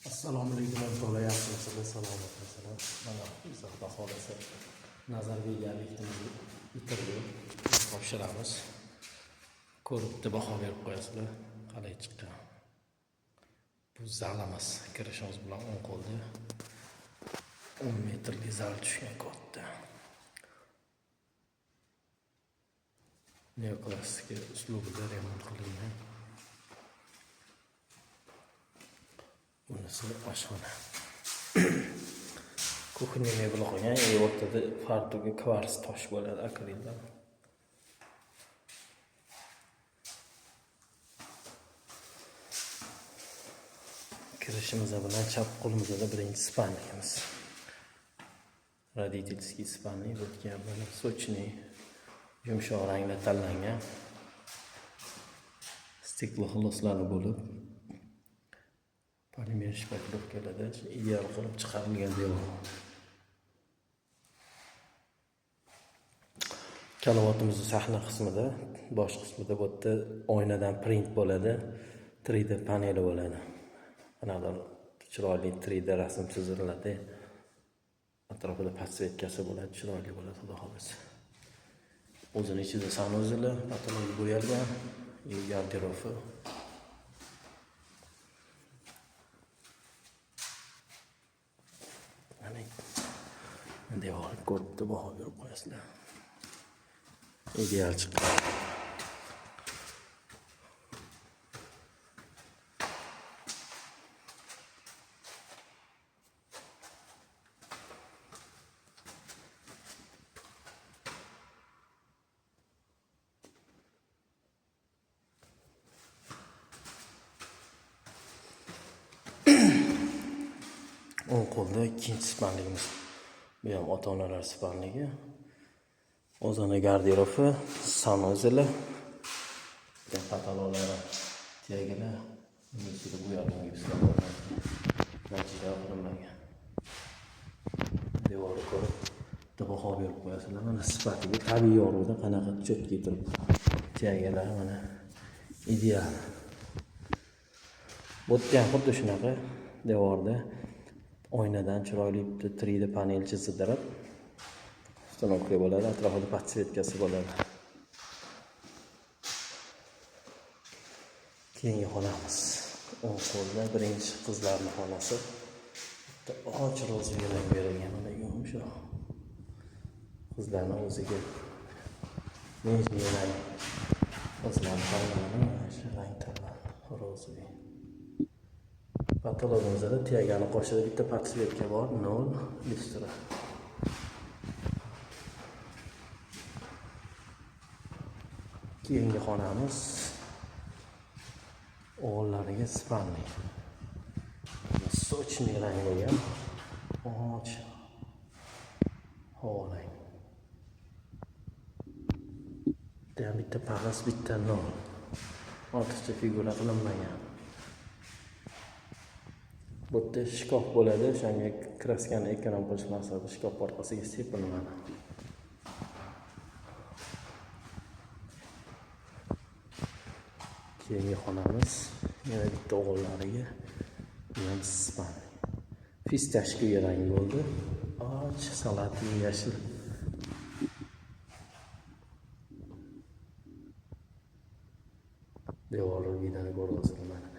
Assalomu alaykum o'rtoqlar, yaxshimisizlar, salomatmisizlar? Mana biz, Xudo xohlasa, Nazarbek obyektimizni bitirdik, topshiramiz. Ko'rib bitta baho berib qo'yasizlar, qalay chiqqan. Bu zalimiz, kirishimiz bilan o'ng qo'lda 10 metrli zal tushgan, katta. Neoklassika uslubida remont qilingan. Bunisi oshxona. Кухня mebeli qo'ygan, o'rtada fartugi kvars tosh bo'ladi, akrildan. Kirishimiz bilan chap qo'limizda birinchi спальник imiz. Родительский спальник, bu yerga mana сочный yumshoq rangda tanlangan. Стекло xilloslari bo'lib, polimer шпаклёвка larda ideal qilib chiqarilgan devor. Karavotimizni sahna qismida, bosh qismida bu yerda oynadan print bo'ladi, 3D paneli bo'ladi. Qanaqadir chiroyli 3D rasm chiziladi. Atrofida подсветка si bo'ladi, chiroyli bo'ladi, Xudo xohlasa. O'zini ichida санузел i, потолок bo'yalgan, и garderobi. Mana devor ko'ribdi, baho berib qo'yasizlar. Ideal chiqqan. O'ng qo'lda ikkinchi спальник imiz. Bu ham ota-onalar спальник i. O'zini garderobi, санузел i, потолок lari tegili, uni ichida bo'yalgan gipslar bo'lgan. Natija qilinmagan. Devorni ko'rib bitta baho berib qo'yasizlar. Mana sifatiga, tabiiy yorug'da qanaqa четкий turibdi. Tegalari mana ideal. Bu yerda ham xuddi shunaqa devorda oynadan chiroyli bitta 3D panel chizdirib установка bo'ladi, atrofida подсветка si bo'ladi. Keyingi xonamiz o'ng qo'lda birinchi qizlarning xonasi. Bitta och розовый rang berilgan, mana yumshoq. Qizlarning o'ziga нежный rang. Qizlar tanladi, mana shu rang tanladi, розовый. Потолок imizda tiyagani qoshida bitta подсветка bor, 0 lyustra. Keyingi xonamiz o'g'illariga спальник. Сочный rang bo'lgan. Och havo rang. Bitta ham bitta pag'as, bitta nol. Ortiqcha figura qilinmagan. Bu yerda shkaf bo'ladi, o'shanga краска ni эконом qilish maqsadida shkaf orqasiga sepilmadi. Keyingi xonamiz yana bitta o'g'illariga, bu ham спальник. Фисташковый rang bo'ldi. Och салатный yashil. Devor vidani ko'ryapsizlar mana.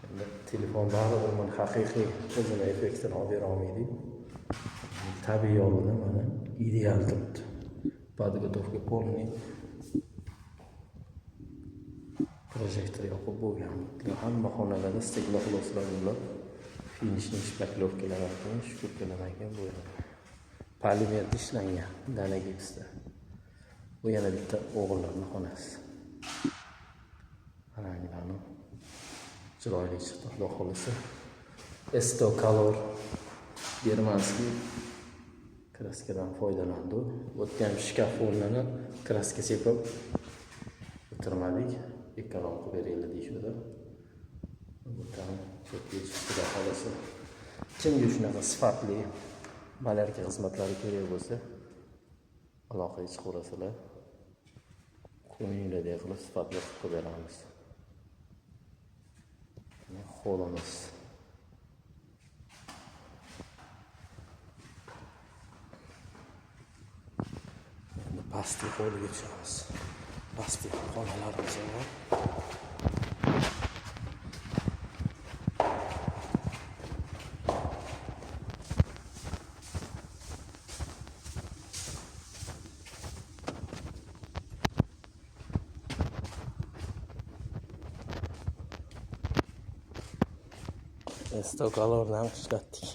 Endi telefon baribir mana haqiqiy o'zini effektini olib bera olmaydi. Tabiiy yorug'da mana ideal turibdi. Подготовка полный. Projektor yoqib bo'lgan. Hamma xonalarda стекло xuloslar bo'lib, finishning шпаклёвка lar keyin shukurkalardan keyin bo'yaladi. Polimerda ishlangan, dana gipsda. Bu yana bitta o'g'illarning xonasi. Ranglarni chiroyli chiqdi, Xudo xohlasa. Esto Color германский краска dan foydalandi. Bu yerda ham shkaf o'rnini краска sepib o'tirmadik. Эконом qilib beringlar deyishuvdi. Bu ham cho'tga chiqdi, Xudo xohlasa. Kimga shunaqa sifatli малярка xizmatlari kerak bo'lsa, aloqaga chiqaverasizlar. Ko'ngillardek qilib sifatli qilib beramiz. Xolimiz. Pastki hovliga tushamiz. Pastki xonalarimiz bor. Estokalarni ham ishlatdik.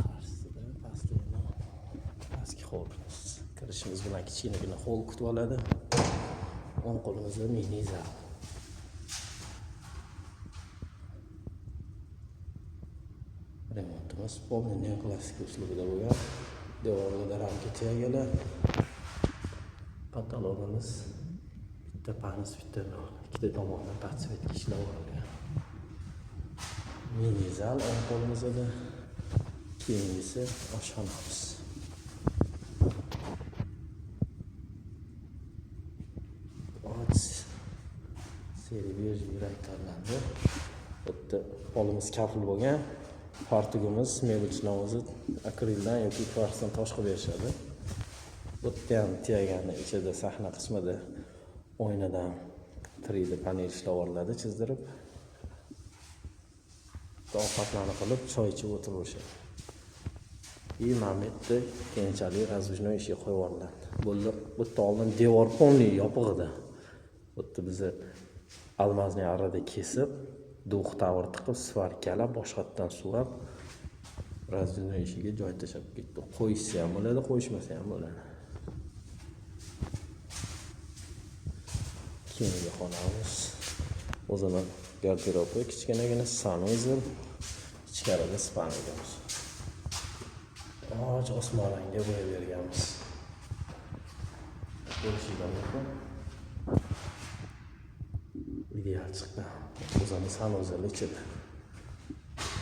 Qarshisida pastligini pastki hovlimiz. Kirishimiz bilan kichkinagina hol kutib oladi. O'ng qo'limizda mini zal. Remontimiz полный neoklassik uslubida bo'lgan. Devorlarda ramka tiyagalar. Patologimiz bitta panis, bitta nol. Ikkita tomondan подсветка ishlab olingan. Mini zal o'ng qo'limizda. Keyingisi oshxonamiz. Och server yurak tanlandi. Bu yerda polimiz kafil bo'lgan. Fartugimiz mebelchilar o'zi akrildan yoki kvarsdan tosh qilib berishadi. Bu yerda ham tiyagani ichida sahna qismida oynadan 3D panel ishlab olinadi chizdirib. Ovqatlarni qilib, choy ichib o'tiraverishadi. И mana bu yerda keyinchalik раздвижной eshik qo'yib yuboriladi. Bo'ldi, bu yerda oldin devor полный yopiq edi. Bu yerda bizni алмазный arrada kesib, двухтавр tiqib, svarkalab, boshqatdan suvab, раздвижной eshigiga joy tashlab ketdi. Qo'yishsa ham bo'ladi, qo'yishmasa ham bo'ladi. Keyingi xonamiz o'zini garderobi, kichkinagina санузел, ichkarida спальня miz. Och osmon rangga bo'yab berganmiz. Ko'rishinglar mumkin. Ideal chiqqan. O'zini санузел ichida.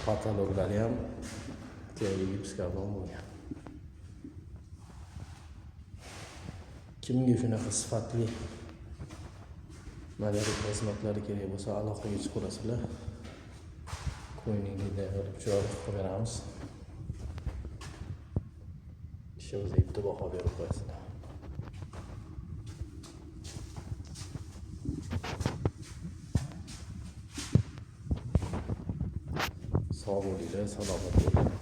Patologlari ham tagi gipskarton bo'lgan. Kimga shunaqa sifatli modellik xizmatlari kerak bo'lsa, aloqaga chiqaverasizlar. Ko'nglingizdagi qilib chiroyli qilib beramiz. Ishimizga bitta baho berib qo'yasizlar. Sog' bo'linglar, salomat bo'linglar.